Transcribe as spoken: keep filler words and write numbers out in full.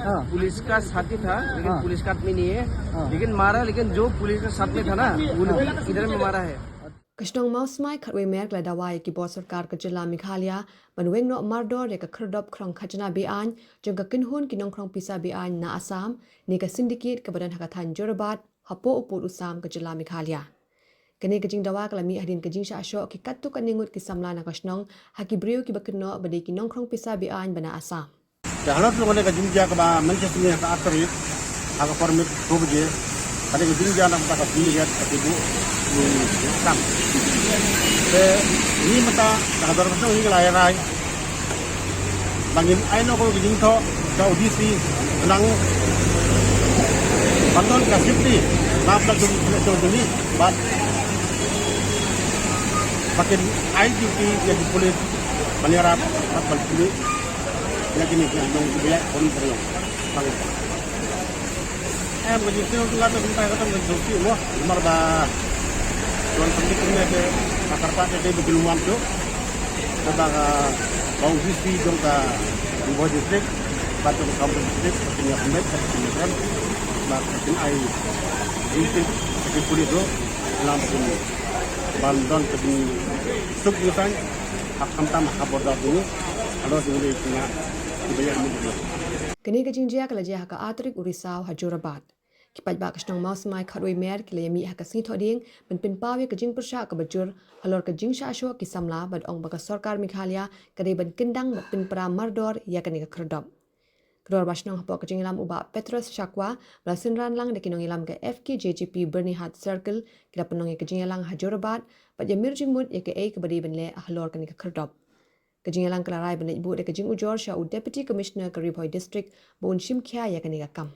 पुलिस का साथ ही था, लेकिन पुलिस का आदमी नहीं है। लेकिन मारा, लेकिन जो पुलिस के साथ में था ना, वो लोग इधर में मारा है। Ka shnong Mawsmai khatwei mer ka la dawa ïa ki bor sorkar ka jylla Meghalaya ban weng noh mardor ïa ka khyrdop khrong khajna be-aiñ jong ka kynhun ki nongkhrong pisa be-aiñ na Assam ne ka syndicate kaba don ha ka thaiñ Jorabat hapoh u pud u sam ka jylla Meghalaya. Kane ka jingdawa ka la mih hadien ka jingshah shoh ki katto katne ngut ki samla na ka shnong ha ki briew kiba kynnoh ba dei ki nongkhrong pisa be-aiñ ba na Assam. Te halor jong kane ka jingjia kaba mynta ka sngi ha ka athari ha ka por miet ko baje, kane ka jingjia na ka bynta ka pynlong ka tibu kam. Te ngi mynta ka dor ka shnong ngi la rai ba ngin ai noh ka jingthoh sha u D C nang ban don ka safety na ka bynta jong ngi bad ba kin ai duty ïa ki pulit ban ïarap bad ban pynlong ïa kine ki nongtrei pisa be-aiñ. Em, ka jingsngew jong nga te mynta ka tam ka jingstad mo, namar ba don pynlong ne te ka kyrpad ïa ki ba kin wan shuh. Te ba ka, ba u D C jong ka Ri Bhoi District bad jong ka Kamjong District ka kin ïa pynbeit ka kin ïa rem bad ka kin ai jingtip ïa ki pulit ruh, lang ba kin ban don ka jingsuk jingsaiñ ha, khamtam ha ka border jong ngi, halor jong ngi ki nongtrei pisa. Kane ka jingjia ka la jia ha ka athari u Risaw ha Jorabat. Ki paidbah ka shnong Mawsmai khatwei mer ki la ïa mih ha ka sngi Thohdieng ban pynpaw ïa ka jingpyrshah kaba jur halor ka jingshah shoh ki samla bad ong ba ka sorkar Meghalaya ka dei ban kyndang bad pynpra mardor ïa kane ka khyrdop. Ka Dorbar Shnong hapoh ka jingïalam u Bah Petrus Shakwa ba la synran lang da ki nongïalam ka F K J G P Byrnihat Circle ki la pynlong ïa ka jingïalang ha Jorabat bad ïa mir jingmut ïa kaei kaba dei ban leh halor kane ka khyrdop. Ka jingïalang ka la rai ban leit buh da ka jingujor sha u Deputy Commissioner ka Ri Bhoi District ba un shim khia ïa kane ka kam.